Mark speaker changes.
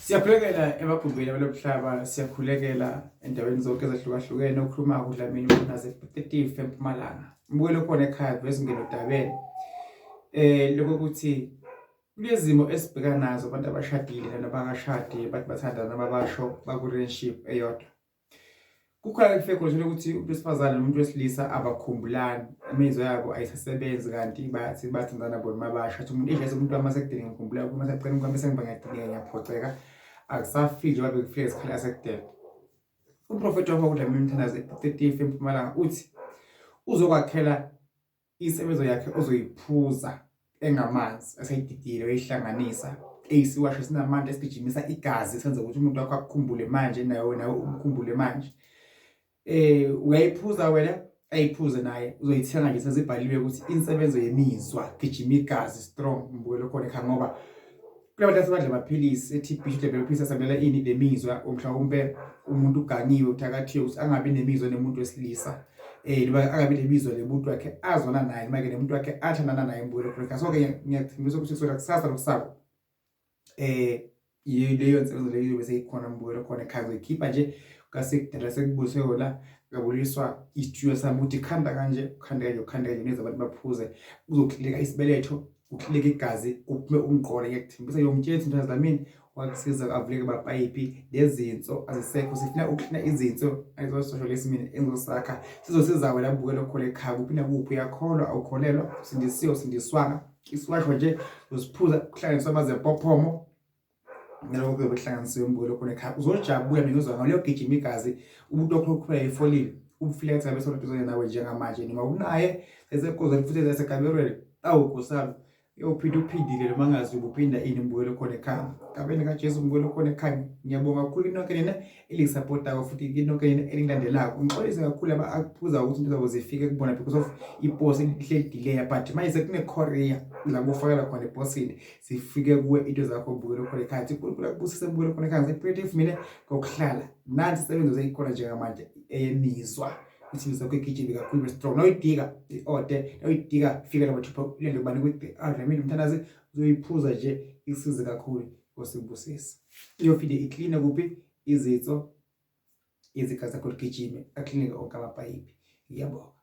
Speaker 1: Siyakhulekela emagumbini abalomhlaba, siyakhulekela endaweni zonke ezahlukahlukene okhuluma kuDlamini Mkhwanazi ePetief eMpumalanga. Mbukelo khona ekhaya vese ngene odabeni. Lokho ukuthi kulezimo esibhekana nazo abantu abashadile nabangashadi bathi bathandana babasho baku relationship eyodwa. Kukhona kufike khona uthole ukuthi umuntu wesifazane nomuntu wesilisa abakhumbulani, imizwa yabo ayisasebenzi kanti bathi bathandana bona mabasha. Athi umuntu eish umuntu wami masekudeni ngikhumbula uma sekucela umuntu wami sengiba ngiyadineka ngiyaphoxeka, akusafiki njengoba bekufika isikhala asekudeni. Umprofethi wakho uDlamini Mthandazo ePetief eMpumalanga uthi uzokwakhela Insebenzo yakhe ozoyiphuza engamanzi aseyididile uyayihlanganisa eyisiwasho sinamandla esigijimisa igazi senza ukuthi umuntu wakho akukhumbule manje nawe nawe umkhumbule manje. Uyayiphuza wena ayiphuze naye uzoyithenga nje sezibhaliwe ukuthi insebenzo yemizwa gijima igazi strong mbukelo khona ekhaya ngoba Kulabantu asebadla amaphilisi e-TB shuthi amaphilisi asabela ini le mizwa mhlawumbe umuntu ugangiwe uthakathiwe ukuthi angabi nemizwa nemuntu wesilisa noma angabi nemizwa nemuntu wakhe azwana naye noma ke nemuntu wakhe athandana naye mbukelo khona. So ke ngiyakuthembisa ukuthi kusukela kusasa lokusako leyo nsebenzo leyo izobe seyikhona mbukelo khona ekhaya ngizoyikhipha nje kasekudala sekubuswe yona ngabuliswa isitudio sami ukuthi khanda kanje ukhanda kanje ukhanda kanje neza abantu baphuze kuzoklileka isibeletho kuhluleka igazi kuphume umqolo ngiyakuthembisa yomtshela ukuthi mntwana Dlamini wakusiza avuleke bapayipi lezinso azisekho sifuna ukuhlina izinso ayizososho lesi mina engizosakha sizosiza wena bukelo khona ekhaya kuphi nakuphi uyakholwa awukholelwa usindisiwe usindiswanga isiwasho nje uziphuza kuhlanganiswa amazempophomo naloko kuyobe kuhlanganisiwe umbukelo khona ekhaya uzojabula mina uzwa ngayo liyogijima igazi umuntu okhokhela ifolile ubufletha bese uloduzane nawe njengamanje noma unaye sesekozweni futhi sesekamerweni awu nkosami uyophinda uphindile noma ngazi ubuphinda ini mbukelo khona ekhaya kabeni kaJesu mbukelo khona ekhaya ngiyabonga kakhulu kinonke nina elingisapotako futhi kinonke nina elingilandelako ngixolise kakhulu abaphuza ukuthi into zabo zifike kubona because of iposi lihleli delay but manje sekune-courier la kufakela khona eposini zifike kuwe into zakho mbukelo khona ekhaya thi uNkulunkulu akubusise mbukelo khona ekhaya ngiseprethe mina ngokuhlala nansi isebenzo seyikhona njengamanje eyemizwa ithi zakho igijime kakhulu be strong nawuyidika i-ode nawuyidika fika nabathupha ulende kubani ukuthi adlamini umthandazi uzoyiphuza nje ikusize kakhulu Nkosi ibusise iyofike ikline kuphi izitso izigazi zakho ligijime aklinike onke amapayipi ngiyabonga.